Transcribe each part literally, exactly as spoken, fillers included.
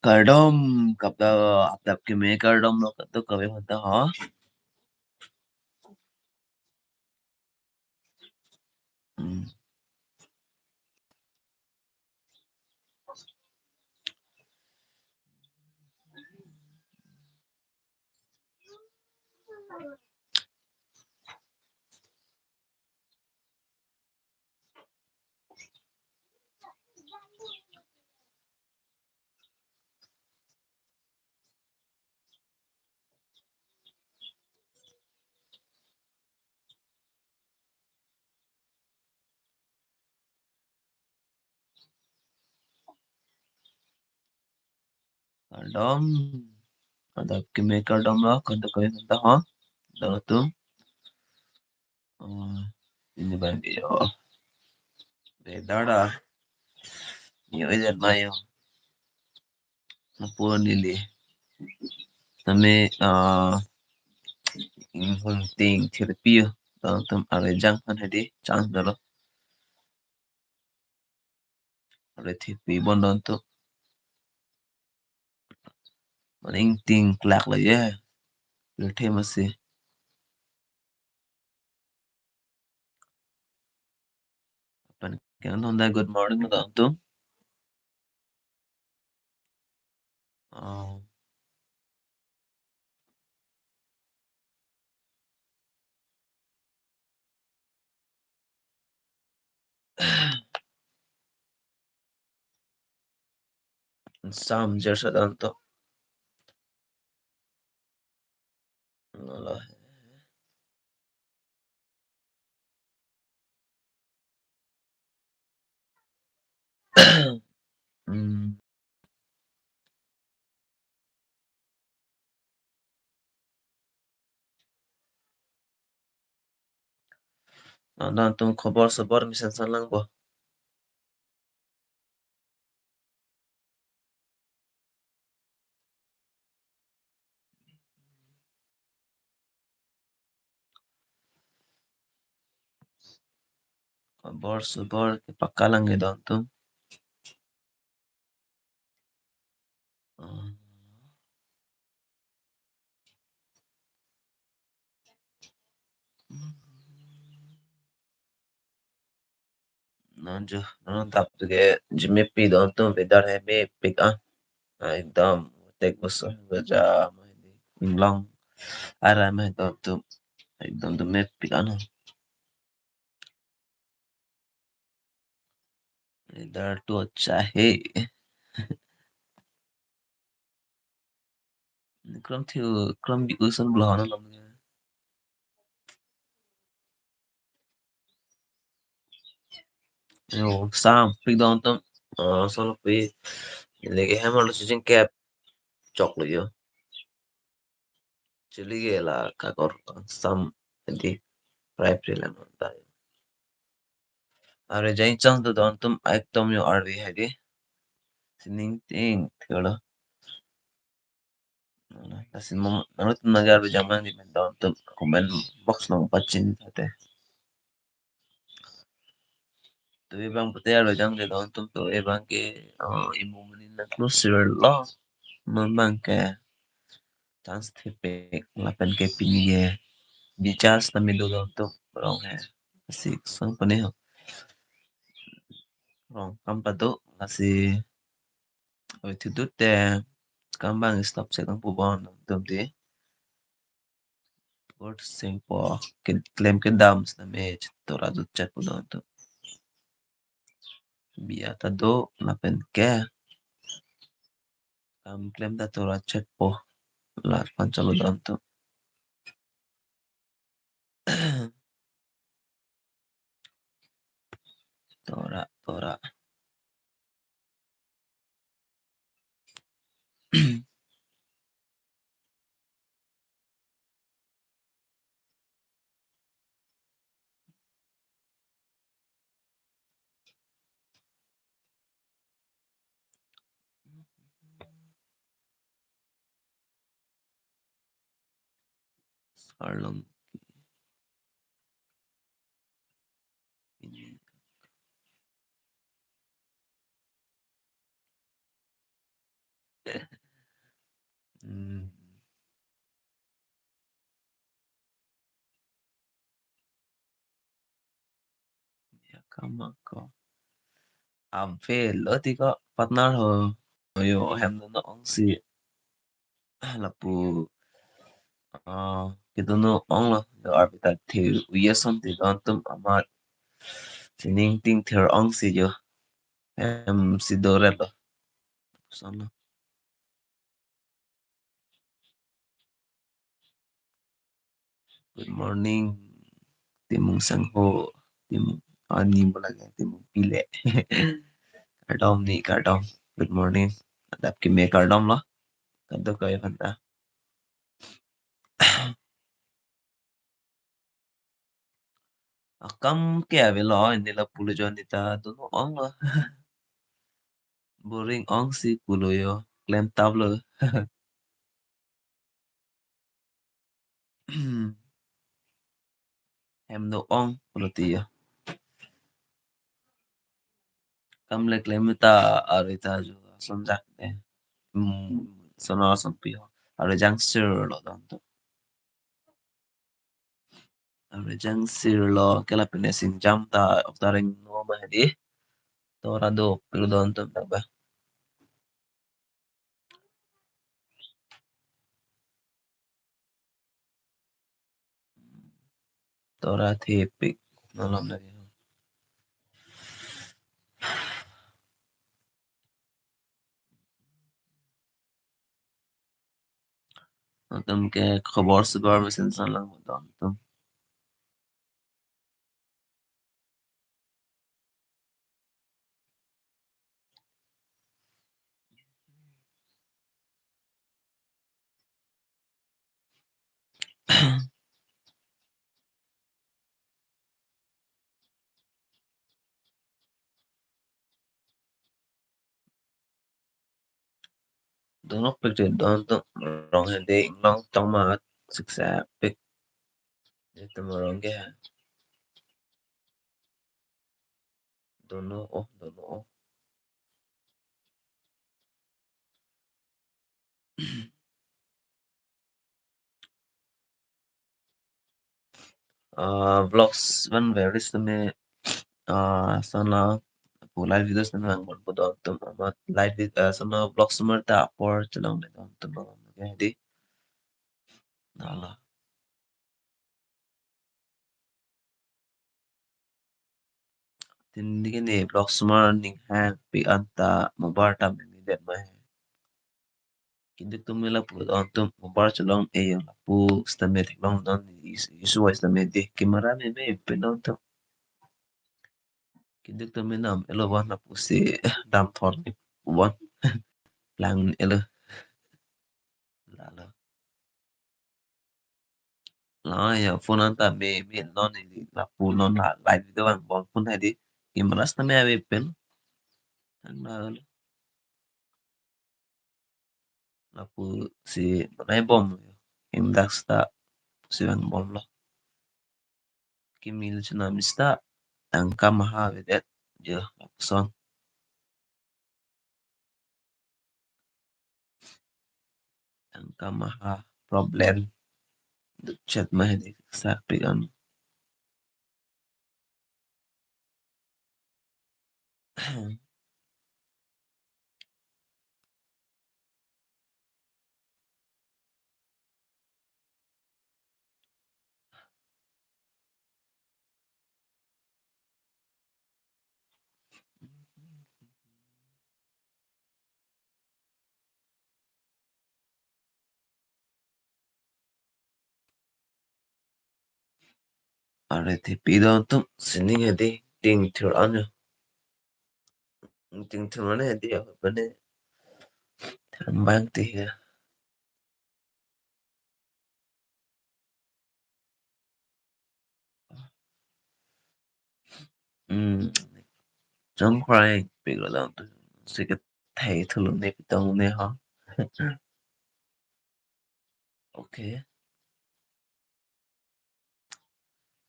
Kardom, kap ta, adap keme kardom lo kadokave aphanta ho. Hmm. Kardom. Adap keme kardom lo, kadokave aphanta ho. Dolo atum. Oh, ini bang yo. Weather da. Yo, ini mayo. Napo neli. Tame, ah, inghun ting thirpi yo. Dolo atum arve jang aphan hedi chance dolo. Arve thirpi bon dolo atum. Maning ting klak lo ye. Pirthe masi. Lapen ke non da good morning dolo atum. Oh. Sam jer sa dolo atum. Alah. Hmm. Nah, dolo atum khobor sobor mesen san lang bo. Khobor sobor ke pakalang ke dolo atum. Oh. Non jo, non tap tu ke jime pi dolo atum weather he mepik ah. Ah, ekdom tek bus gaja ma hedi. Inglong arai ma dolo atum. Ekdom tu mepik ah non. Weather tu acha he. Kram thiu, kram bi usan blo hana lam. Yo, sam pik dolo atum. Ah, solo pi. Lagi hem arlo sijing kep chok lo yo. Chili ke la kakor sam di prai pri lang ta. Arve jang chance do dolo atum, ekdom yo arve hedi. Sining ting thilo. Lasi mo, nanglitum nangji arve jang abang di pen dolo atum comment box along pachini thate. To abang pute arve jang di dolo atum, to abang ke, oh, imu mani nang close lo. Non abang ke chance thepik lapen ke pini ke bi chance tame do dolo atum, rong he. Lasi sang pani ho. Rong kam pado lasi. Oi, thudut te kam abang stop se kang pu bon dolo atum di. Kor seng po, ke-, klem kedam sitame tora dut chet pu dolo atum. Biya ta do lapen ke kam klem ta tora chet po. La pan chalo dolo atum. Tora, tora. Sarlong. Ini. Hmm. Ya, kama ko. Ave lo ti ko partner ho. Yo, hem no ong si. Lapu, ah, kedo no ong lo. Yo, arpita the uya son ti don tum amat. Sining ting thir ong si yo. Hem si doret lo. Son lo. Good morning. Timung sangho, timung ani mo lagi, timung pile. Kardom ni, kardom. Good morning. Adap keme kardom lo. Kadokave aphanta. Akam ke ave lo, ini lapu lo jon nita dono ong lo. Boring ong si pulo yo, klem tap lo. Hem no ong pulo ti yo. Kam le klem ta arita jo sonjak de. Hmm, sono son pi ho. Are jang sir lo don to. Are jang sir lo ke lapen singjam ta of the ring no ma di. Tora do pir don to ta ba. Tora thepik nolom lagi. Atum ke khobor sobor mesen salang atum. Donok pik te don tum rong hende inglong tong ma siksa pik. Itu morong ke. Dono oh, dono oh. Ah, vlogs van very seme, ah, sana pu live videos na nang bon pu don tum amat live vid-, ah, sana vlogs mar ta apor chelong le don tum amat ke di. Nala. Tin dike ne vlogs mar ning hang pi anta mobile ta mimi det ma he. Keduk tum me lapu don tum mobile chelong e yo lapu sitame theklong don is-, isu wa sitame de camera meme pen don tum. Keduk tum me nam elo wan lapu si dam thor ni wan lang elo. Lalo. La ya phone anta me, me non ni lapu non la live video vangbom phone hai di. Camera sitame ave pen. Ang la lapu si manai bom. Indak sita si vangbom lo. Kimi lo chunam sita tangka maha avedet jo lapuson. Tangka maha problem. Duk chat ma hedi sak pi kan. Are thepi don tum sining hedi ting thir anyo. Ting thir mane hedi apa ne? Thambang ti ya. Hmm. Jong krai pik lo dam tu. Sike thai thulu ne pitong ne ha. Okay.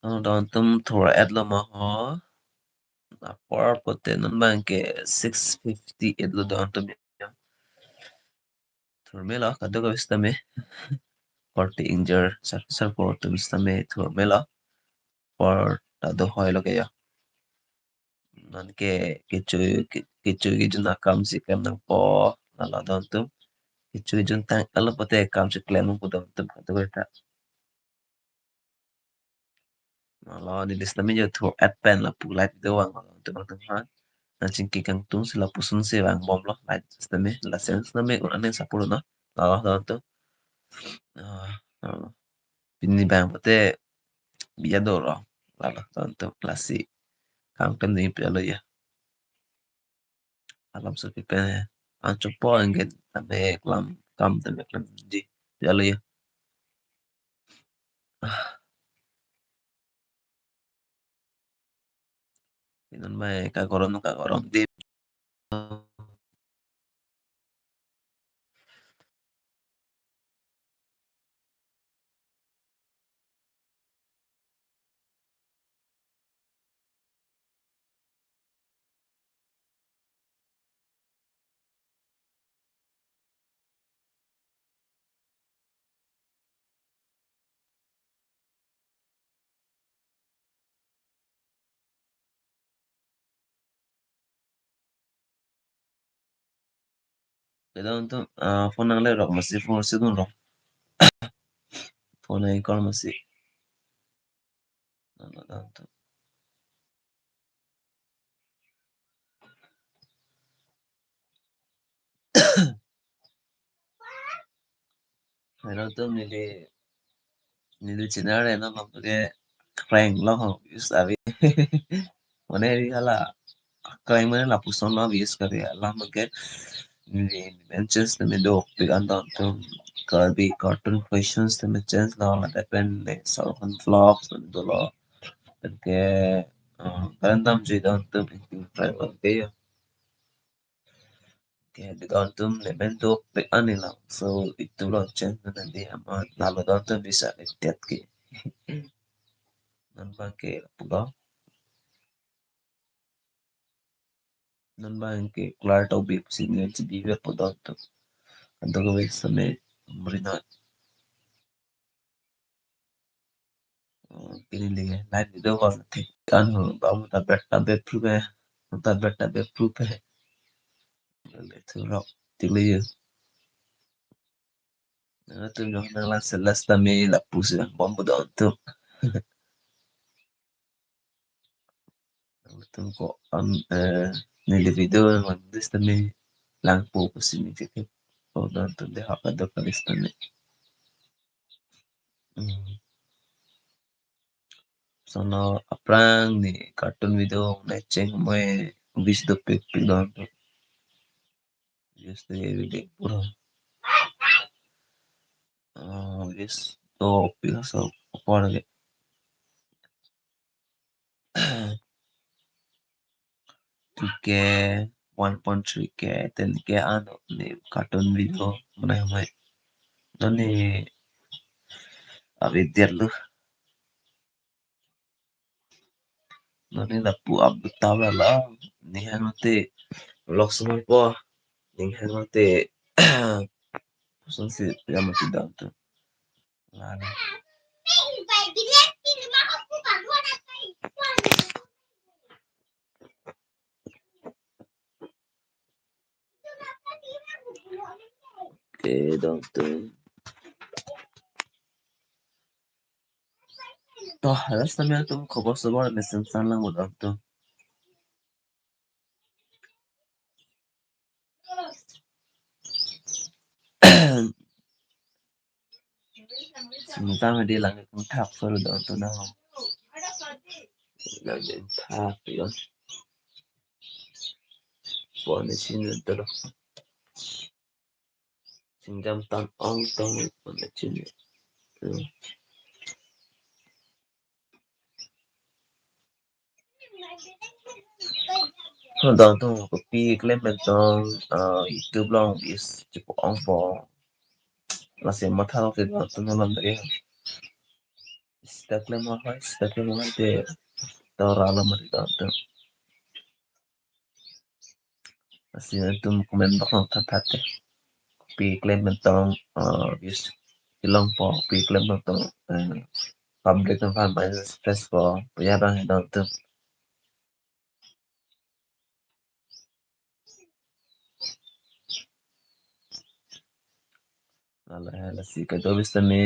Oh, don tum thor at lo ma ho. Apor pote non bang ke six fifty-eight lo don tum ya. Thurmelo, kadokave sitame. Korte ingjir, sar, sarpo atum sitame thurmelo. Apor ta do hoilo ke ya. Non ke kecho, ke-, kecho kejun akam si klem nangpo, lalo don atum. Kecho kejun tang-et lo pote akam si klem nangpo don atum kadokave ta. Lalo neli sitame jo thur-et pen lapu live video vang lo atum atum ha. Nangchingki kangtung si lapuson si vangbomlo live sitame, la sen sitame un-an nangsapo lo no. Lalo don atum. Ah, ah. Pini bang pote biya do rong. Lalo don atum lasi. Kangtum ding pia lo ya. Alam so pipe. Anchot po angke tame klam kam tame klam di. Pia lo ya. Ah. Inon mai kagorom kagorom di. Kedam atum, ah, phone nangle rok masi phone si dun rok. Phone nang call masi. Kedam atum. Hello atum, neli, neli channel reno abang ke prank lo ho views ave. Mane ri hala prank mane lapuson lo views kave alam ke neli mentions tame dopik an don atum, Karbi cartoon questions tame chance lo, lapen ne Sarkhan vlogs tame dolo. Pen ke, eh, karan dam jui don atum acting prank lo ke ya. Ke di don atum ne men dopik ani lang. So, itu lo chance na di ama lalo don atum bisa etiat ke. Non abang ke pulo. Non abang ke klar to bip sini si biver po don atum. Anto kave sitame mri non. Oh, pini lagi live video ko thik an ho, ba mo ta bet ta bet pru pe, mo ta bet ta bet pru pe. Le thu rok tik le yo. Nang atum jong nang lang selas tame lapu si vangbom po don atum. Nang atum ko am, eh, neli video nang lang dis tame langpo pusi neli ke. Oh, don atum de hak adok kalis tame. Hmm. Sono aphrang ne cartoon video ne cheng moi bis dopik pik don atum. Just the video pura. Ah, bis dopik so apor ke. Two K, one point three K, ten K ano ne cartoon video mana mai. Nani abi dia lo. Nani lapu update ta la. Ning hang te vlog semua po. Ning hang te puson si ya mati dam tu. Lalo. Kedam atum. To, hala sitame atum khobor sobor mesen san lang mo dam atum. Singtam hadi lang kung thak solo don atum na. Lang thak yo. Pon sini dolo. Singtam tan ong tong pon sini. Hmm. Don atum kopi klem pen tong, ah, YouTube along is chipo ong po. Lasi matha ke don atum alam dage. Sita klem ahoi, sita klem ahoi te tora lo mati don atum. Lasi atum comment box along than tha te. okpi klem pen tong, eh, views kelongpo, okpi klem pen tong, eh, public aphan message po, pu abang he don atum. Lalo, lasi kadokave sitame,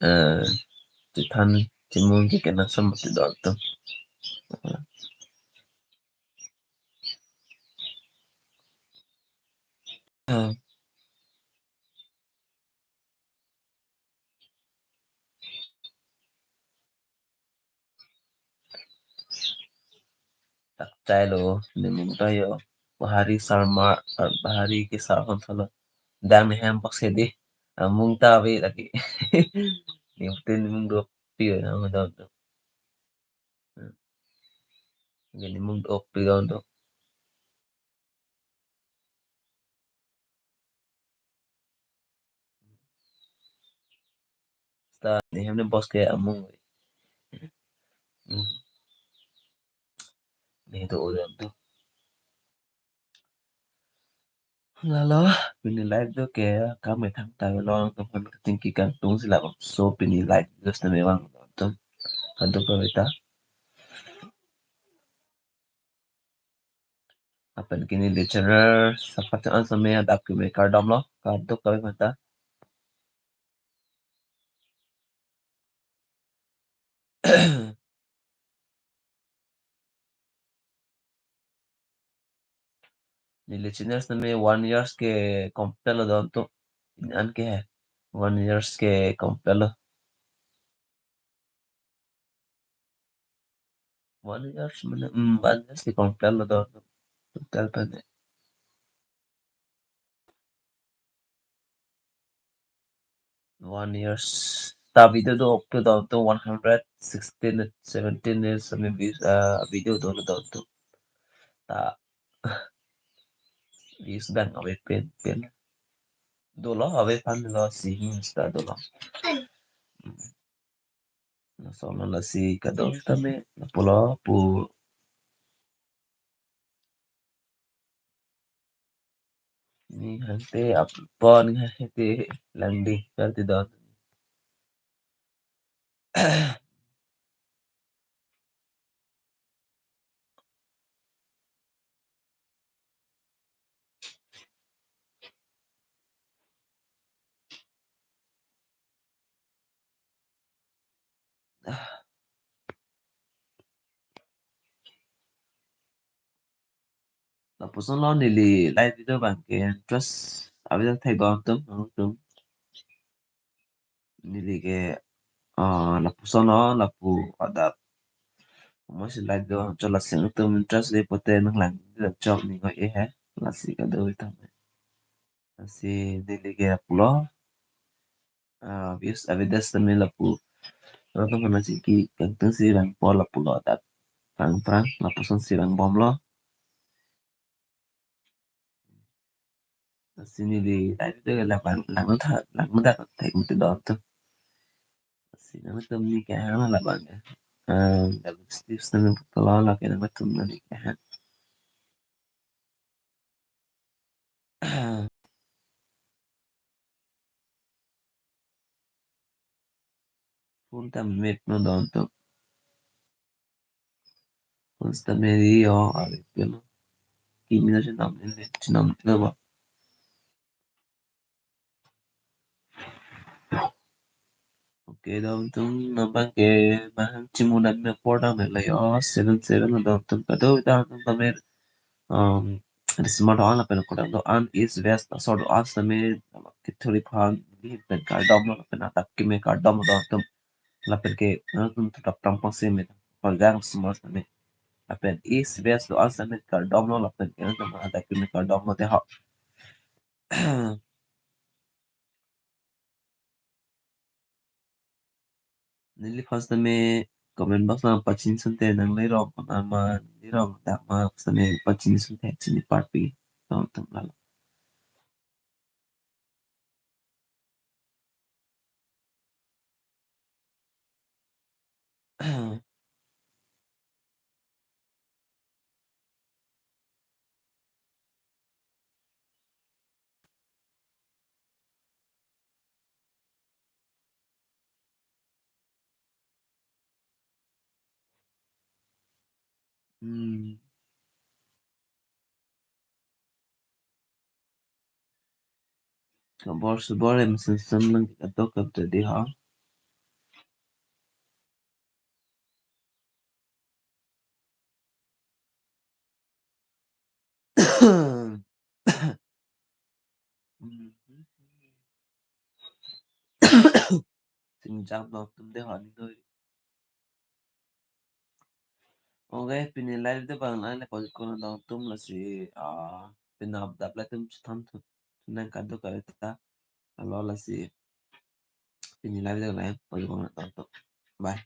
eh, chethan chimung ke kenangsot mati don atum. Eh, tak chai lo, nemung ta yo. Bahari Sharma, ah, Bahari ke Sharma thalo. Dang ne hem bak se di. Amung ta ave lagi. Ni putin nemung do pi yo na mo don atum. Nemung do pi don atum. Ta ne hem ne bos ke amung. Hmm. Ne do o don atum. Lalo, pini live do ke kam methang ta long tong kan kating ki kangtung si labang. So pini live do sitame vang don atum. Kadokave ta. Lapen ke neli channel subscribe an sitame adap keme kardom lo, kadokave aphanta. Neli channel sitame one years ke complete lo don atum. Pini an ke he. One years ke complete lo. One years mane, hmm, one years ke complete lo don atum. Total pen. One years. Ta video do up to don atum one hundred sixteen, seventeen years, I mean, views, uh, video do lo don atum. Ta views bang ave pen pen. Dolo ave aphan lo si Insta dolo. Laso lo lasi kadokave tame lapulo pu. Ne hangte appo ne hangte langding kalti don. Ah. Lapuson lo neli live video abang ke interest ave thek don atum, atum. Neli ke, ah, lapuson lo, lapu adap. Mo si live do, cho lasi nangtum interest le pote nanglang, chok ne ngoi e he, lasi kadokave tame. Lasi neli ke pulo, ah, views avedet sitame lapu. Latum mana si ki kangtung si vangpo lapulo adap. Prang prang, lapuson si vangbom lo. Lasi neli live do labang, lang tha, lang dak thek mati don atum. Lasi nangtum ne kehang labang ya. Ah, double steps nang pulo lake nangtum ne kehang. Phone ta mepno don atum. Phone ta meri yo, ave peno. Kimi na chenam ne, chenam ne ba. Okay, don atum nang abang ke mahang chimu dan me por dam le yo, seven seven don atum kadokave don atum tame, um, Risma do-an lapen kodam do-an, East West asor do-an sitame kethuri aphan neli pen kardom lo lapen adap keme kardom lo don atum. Lapen ke nangtum thotap tam pang seme parjang semua sitame. Lapen East West do-an sitame kardom lo lapen ke nangtum adap keme kardom lo te ho. Neli first time comment box nang pachin sunte nang le rong kona ma, neli rong dak ma, first time pachin sunte chini party. Tong tong lalo. Hmm. Kabor subor em sensem nang katok kap tadi ha. Singjam nangtum de honi doi. Okay, pini live de bang nang le pajut ko nangtum lasi, ah, pini adap le tum chetham thu nang kado kave ta. Alo lasi pini live de nang pajut ko nangtum. Bye.